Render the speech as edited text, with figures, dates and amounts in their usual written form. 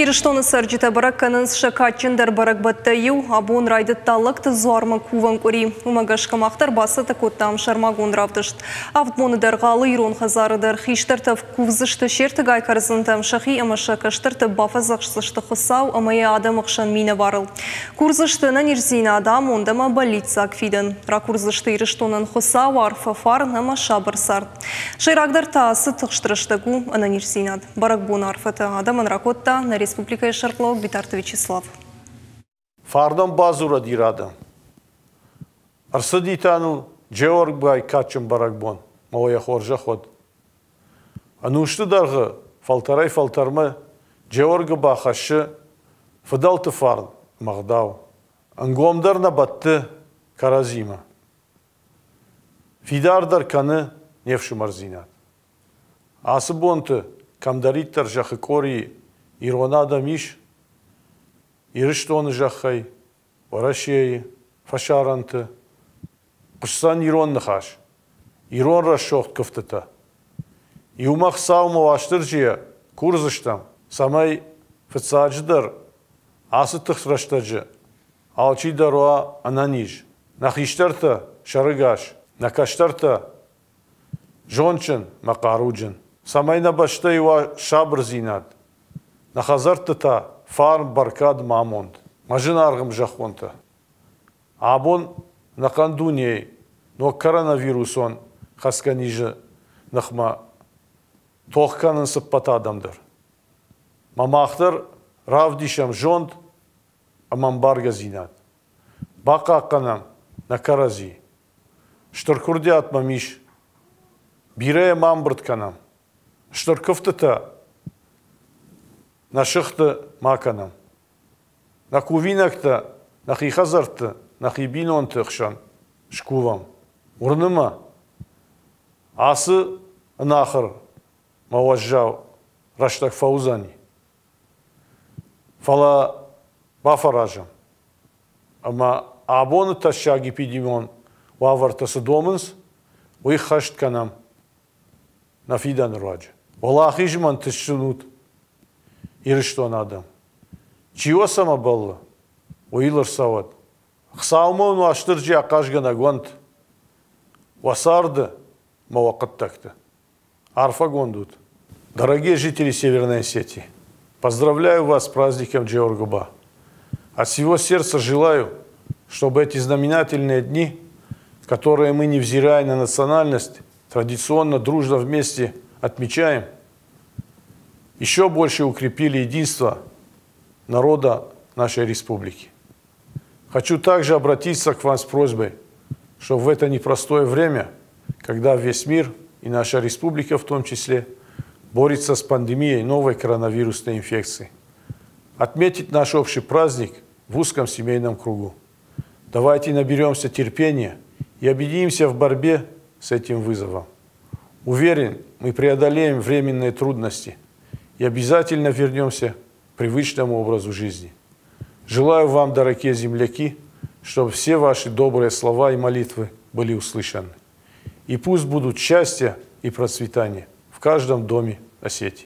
Ирыстоны цӕрджытӕ бӕрӕг кӕнынц сӕ кадджындӕр бӕрӕгбӕттӕй иу. Абон райдыдта Лӕгты дзуармӕ кувӕн къуыри. Уымӕ гӕсгӕ мах дӕр бацӕттӕ кодтам сӕрмагонд равдыст. Авд боны дӕргъы алы ирон хӕдзары дӕр хистӕртӕ кувдзысты се ртыгай кӕрдзынтӕм, сӕхи ӕмӕ сӕ кӕстӕрты бафӕдзӕхсдзысты Хуыцау ӕмӕ йӕ адӕмы хсӕн минӕварыл. Курдзысты ӕнӕниздзинад, амонд ӕмӕ бӕллиццаг фидӕн. Ракурдзысты Ирыстонӕн Хуыцауы арфӕ, фарн ӕмӕ сабыр цард. Сӕйрагдӕр та ацы тыхст рӕстӕг у ӕнӕниздзинад. Бӕрӕгбоны арфӕтӕ адӕмӕн ракодта нӕ республикӕйы сӕргълӕууӕг Битарты Вячеслав. Фарнӕн бадзурӕд Ирӕдӕн. Ӕрцыди та ныл Джеоргуыбайы кадджын бӕрӕгбон, ӕмӕ уӕ йӕ хорзӕх уӕд. Ӕнусты дӕргъы фӕлтӕрӕй-фӕлтӕрмӕ Джеоргуыба хӕссы фыдӕлты фарн ӕмӕ ӕгъдау. Ӕнгомдӕр нӕ бӕтты кӕрӕдзимӕ. Фидардӕр кӕны не фсымӕрдзинад. Ацы бонты кӕмдӕриддӕр зӕххы къорийы ирон адӕм ис, Ирыстоны зӕххӕй, Уӕрӕсейы, фӕсарӕнты, хъуысдзӕн ирон ныхас, ирон рӕсугъд куывдтытӕ. Иумӕ Хуыцаумӕ Уастырджийӕ курдзыстӕм, цӕмӕй фыццаджыдӕр ацы тыхст рӕстӕджы алчи дӕр уа ӕнӕниз, нӕ хистӕртӕ сӕрыгас, нӕ кӕстӕртӕ зондджын мӕ хъаруджын, цӕмӕй нӕ бӕстӕйы уа сабырдзинад, нӕ хӕдзӕртты та фарн, бӕркад ӕмӕ амонд. Мӕ зынаргъ ӕмзӕххонтӕ, абон ӕнӕхъӕн дунейы ног коронавирусон хӕцгӕ низы ныхмӕ тох кӕнынц ӕппӕт адӕм дӕр. Мӕ мах дӕр равдисӕм зонд ӕмӕ ӕмбаргӕдзинад. Бахъахъхъӕнӕм нӕ кӕрӕдзи. Стыр курдиат мӕм ис. Бирӕ йӕ ма ӕмбырд кӕнӕм. Стыр куывдтытӕ нӕ сыхты ма кӕнӕм. Нӕ кувинӕгтӕ нӕхи хӕдзӕртты, нӕхи бинонты хсӕн скувӕм. Уырны мӕ, ацы ӕнахуыр мӕ уӕззау рӕстӕг фӕуыдзӕни. Фӕлӕ бафӕразӕм. Ӕмӕ абоны тӕссаг эпидемион уавӕртӕ цы домынц, уый ххӕст кӕнӕм нӕ фидӕны руаджы. Уӕлахизмӕ ӕнтыстджын ут, Ирыстоны адӕм! Чи уӕ цӕмӕ бӕллы, уый йыл ӕрцӕуӕд. Хуыцаумӕ уын Уастырджи ахъазгӕнӕг уӕнт уӕ царды ӕмӕ уӕ хъуыддӕгты. Арфӕгонд ут! Дорогие жители Северной Осетии, поздравляю вас с праздником Джеоргуба. От всего сердца желаю, чтобы эти знаменательные дни, которые мы, невзирая на национальность, традиционно дружно вместе отмечаем, еще больше укрепили единство народа нашей республики. Хочу также обратиться к вам с просьбой, чтобы в это непростое время, когда весь мир и наша республика в том числе борется с пандемией новой коронавирусной инфекции, отметить наш общий праздник в узком семейном кругу. Давайте наберемся терпения и объединимся в борьбе с этим вызовом. Уверен, мы преодолеем временные трудности и обязательно вернемся к привычному образу жизни. Желаю вам, дорогие земляки, чтобы все ваши добрые слова и молитвы были услышаны. И пусть будут счастье и процветание в каждом доме Осетии.